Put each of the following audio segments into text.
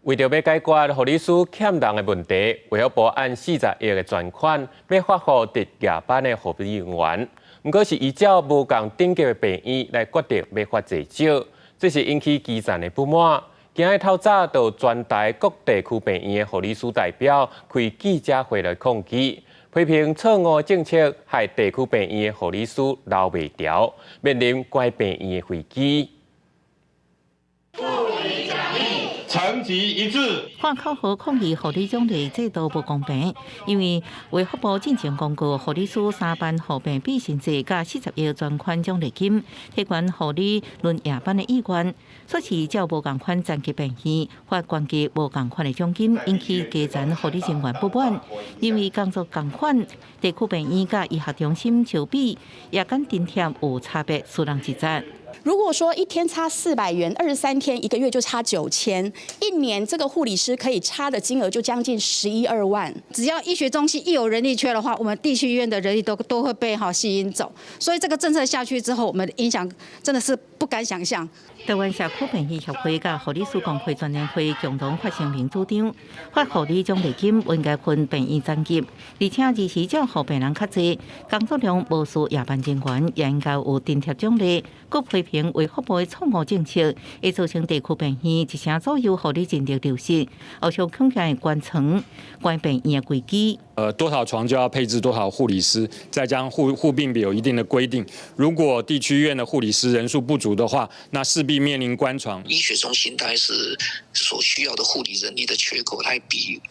為著欲解決護理師欠人的問題，衛福部按40億的專款，欲發予值夜班的護理人員。毋過是依照無仝等級的病院來決定欲發濟少，這是引起基層的不滿。今日透早就全台各地區病院的護理師代表開記者會來抗議，批評錯誤政策害地區病院的護理師留袂牢，面臨關病院的危機。層級一致。喊口號抗議護理獎勵制度無公平，因為衛福部進前公告護理師三班護病比薪制佮40億專款獎勵金，提懸護理輪夜班的意願，說是照無仝款層級病院發懸級無仝款的獎金，引起基層護理人員不滿，認為工作仝款，地區病院佮醫學中心相比，夜間津貼有差別，使人指責。如果說一天差400元，23天一個月就差9000，一年這個護理師可以差的金額就將近十一二萬。只要醫學中心一有人力缺的話，我們地區醫院的人力都會被吸引走。所以這個政策下去之後，我們的影響真的是不敢想象。台灣社區病院協會佮護理師公會全聯會共同發聲明主張，發護理獎勵金應該分病院層級，而且二時照護病人較濟，工作量無輸夜班人員，也應該有津貼獎勵。閣批評衛福部的錯誤政策，會造成地區病院一成左右護理人力流失，後續恐驚會關床、關病院的危機。多少床就要配置多少護理師，再將護病比有一定的規定。如果地區醫院的護理師人數不足的話，那勢必面臨關床。醫學中心大概是所需要的護理人力的缺口，它比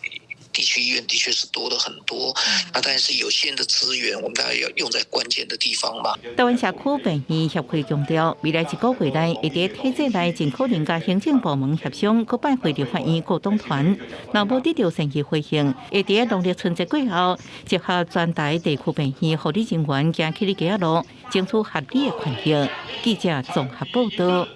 地區醫院的確是多了很多。那但是有限的資源，我們當然要用在關鍵的地方嘛。台灣社區病院協會強調，未來一個月內會佇體制內盡可能佮行政部門協商，閣拜會立法院顧董團。若無得到善意回應，會佇農曆春節過後，集合全台地區病院護理人員，行起哩街仔路，爭取合理的權益。記者綜合報道。